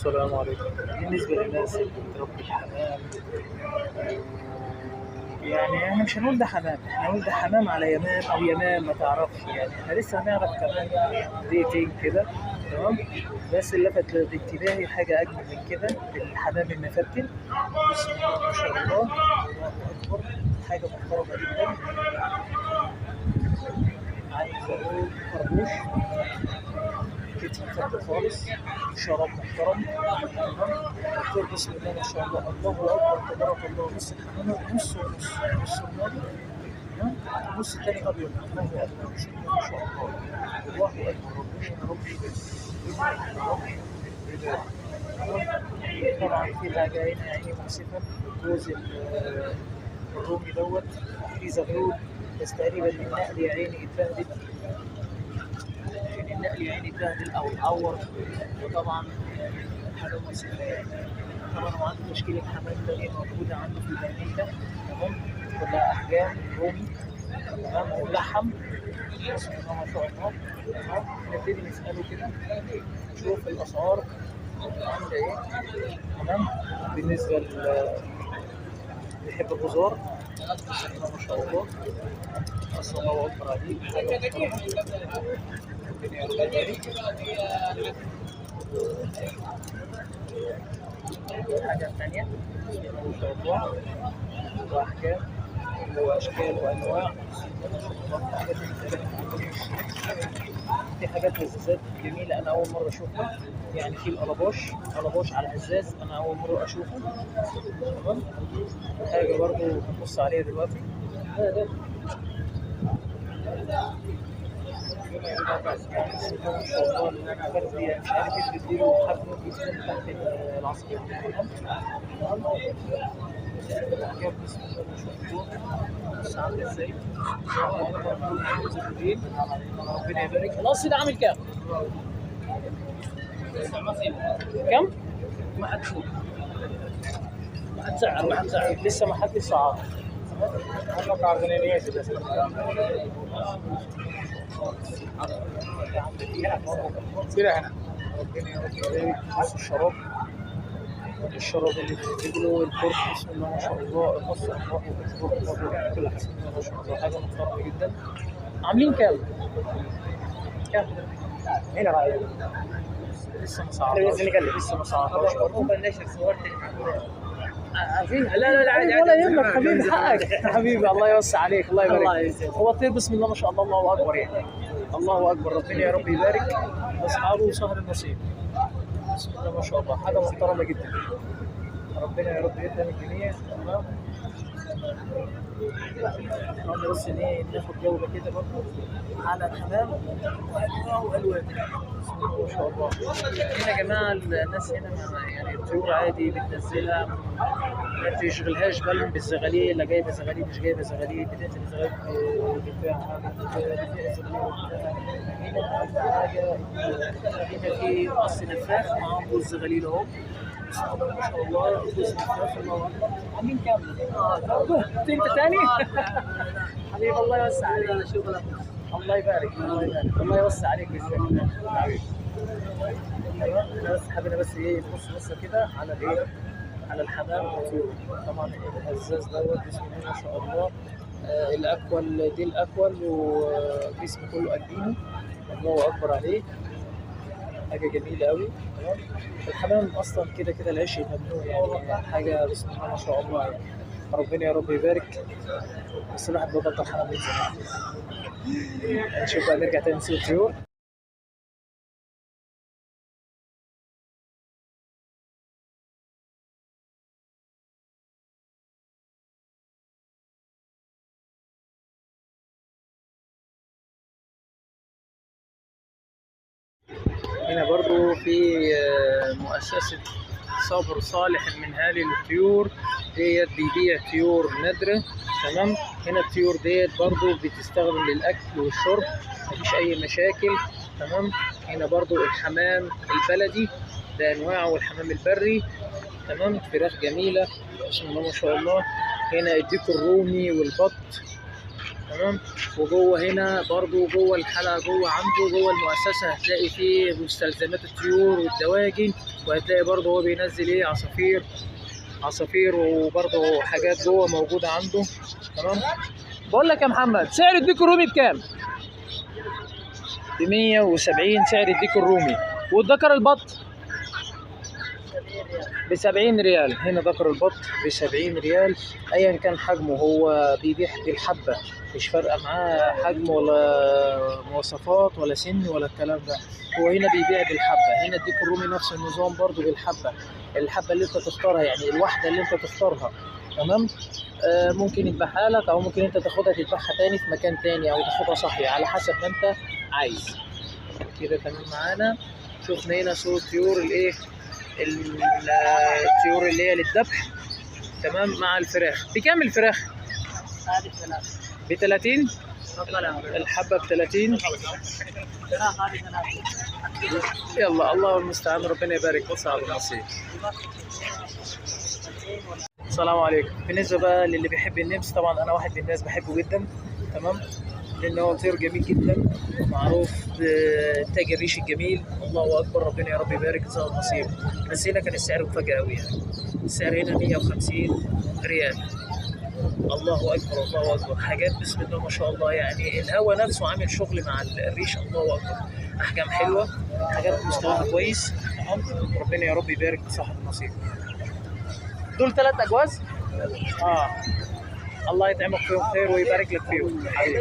السلام عليكم. بالنسبة للناس اللي بتربي الحمام، يعني احنا مش هنقول ده حمام، احنا هنقول ده حمام على يمام او يمام ما تعرفش، يعني احنا لسه هنعرف كمان دقيقتين كده، تمام. بس اللي لفت انتباهي حاجة أجمل من كده، الحمام المفتل، بسم الله ما شاء الله، الله أكبر، حاجة محترمة جدا. عايز أقول خربوش، كتف مفتل خالص، شراب محترم، تمام. الطير بسم الله ما شاء الله، الله أكبر تبارك الله. نص الحمامة نص ونص، نص رمادي، تمام، النص التاني أبيض. الله أكبر، بسم الله ما شاء الله، الله أكبر، ربنا يا رب يبارك. طبعا في حاجة هنا يعني مؤسفة، الجوز الرومي دوت في زغلول، بس تقريبا النقل يا عيني اتبهدل، النقل يا عيني اتبهدل او اتعور، وطبعا حاجة مؤسفة يعني. طبعا هو عنده تشكيلة حمام تانية موجودة عنده في البرميل ده، تمام، كلها أحجام رومي، تمام، وملحم، بسم الله ما شاء الله. تمام، نبتدي نسأله كده نشوف الأسعار عاملة إيه. تمام، بالنسبة لل بيحب الغزار، بسم الله ما شاء الله، بس الله أكبر عليك، حاجة محترمة، ربنا يا رب يبارك. الحاجة الثانية بسم الله ما شاء الله، وأحجام وأشكال وأنواع، بسم الله ما شاء الله. في حاجات هزازات جميلة أنا أول مرة أشوفها، يعني في القلباش، قلباش على هزاز أنا أول مرة أشوفه، تمام. حاجة برضو هنبص عليها دلوقتي. بسم الله ما شاء الله، الفرد دي مش عارف ايه بتديله حجمه جدا تحت العصافير، تمام. الأحجام بسم الله ما شاء الله، بص عاملة ازاي، ربنا يبارك. القص ده عامل كام؟ كم؟ ما حد شوف، ما حد سعر، ما حد سعر، لسه ما حد سعر. ربنا يا رب يبارك. بص الشراب، الشراب اللي في رجله، الفرق بسم الله ما شاء الله، القص الله اكبر، الله اكبر، بسم الله ما شاء الله، حاجة محترمه جدا. عاملين كام؟ كام؟ هنا رايح لسه ما صعدناش، لسه ما صعدناش برضه. عارفين؟ لا لا لا عادي، ولا يهمك حبيبي، حقك حبيبي، الله يوسع عليك، الله يبارك. هو الطير بسم الله ما شاء الله، الله اكبر يعني، الله اكبر، ربنا يا رب يبارك اصحابه وصهر النصيب. بسم الله ما شاء الله، حاجة محترمه جدا، ربنا يا رب يكرم الجميع. تمام، احنا بس ايه ناخد جولة كده برضه على الحمام وانواعه والوانه، بسم الله ما شاء الله. هنا يا جماعة الناس هنا يعني الطيور عادي بتنزلها، ما بتشغلهاش بالهم بالزغاليل، لا جايبه زغاليل مش جايبه زغاليل، بتنزل زغاليل بتبيعها، بتبيع زغاليل. هنا اهم حاجة هنا في قص نفاخ معاهم جوز زغاليل اهو، بسم الله ما شاء الله، جوز نفاخ، الله اكبر. عاملين كام؟ انت تاني؟ حبيبي الله يوسع عليك، الله يبارك، الله يبارك، الله يوسع عليك ويزيدك حبيبي. تمام، احنا بس حبينا بس ايه نبص بصة كده على الايه، على الحمام والطيور. طبعا الهزاز دوت بسم الله ما شاء الله، الاكول دي الاكول، وجسمه كله البينو، الله اكبر عليه، حاجة جميلة قوي. تمام، الحمام اصلا كده كده العيش ممنوع يعني، حاجة بسم الله ما شاء الله يعني، ربنا يا رب يبارك. بس الواحد بيبطل حمام من زمان. نشوف بقى، نرجع تاني نسوق الطيور. هنا برضو في مؤسسة صبر صالح المنهالي للطيور ديت، بيبيع طيور نادرة. تمام، هنا الطيور ديت برضو بتستخدم للأكل والشرب، مفيش أي مشاكل. تمام، هنا برضو الحمام البلدي بأنواعه والحمام البري. تمام، فراخ جميلة بسم الله ما شاء الله. هنا الديك الرومي والبط. تمام. وجوه هنا برضو جوه الحلقة جوه عنده جوه المؤسسة هتلاقي فيه مستلزمات الطيور والدواجن، وهتلاقي برضو هو بينزل ايه عصافير وبرضو حاجات جوه موجودة عنده. تمام. بقول لك يا محمد، سعر الديك الرومي بكام؟ ب 170 سعر الديك الرومي. والذكر البط ب 70 ريال. هنا ذكر البط ب 70 ريال، ايا كان حجمه، هو بيبيع بالحبه، مش فارقه معاه حجم ولا مواصفات ولا سن ولا الكلام ده، هو هنا بيبيع بالحبه. هنا الديك الرومي نفس النظام برضو بالحبه، الحبة اللي انت تختارها، يعني الواحدة اللي انت تختارها. تمام. ممكن يذبحها لك، او ممكن انت تاخدها تذبحها تاني في مكان تاني، او تاخدها صحية على حسب ما انت عايز كده. تمام. معانا شفنا هنا صوت طيور الايه، الطيور اللي هي للذبح. تمام. مع الفراخ. بكام الفراخ؟ ب 30 الحبة، ب 30. يلا الله المستعان، ربنا يبارك وصعب النصيب. السلام عليكم. بالنسبة بقى للي بيحب النمس، طبعا انا واحد من الناس بحبه جدا. تمام. لان هو طير جميل جدا، معروف بتاج الريش الجميل. الله اكبر، ربنا يا رب يبارك زي النصيب. بس هنا كان السعر مفاجأة قوي، يعني السعر هنا 150 ريال. الله اكبر الله اكبر، حاجات بسم الله ما شاء الله، يعني الهوا نفسه عامل شغل مع الريش. الله اكبر، احجام حلوة، حاجات مستواها كويس. تمام. ربنا يا رب يبارك لصاحب النصيب. دول 3 اجواز. الله يطعمك فيهم خير ويبارك لك فيهم حبيبي.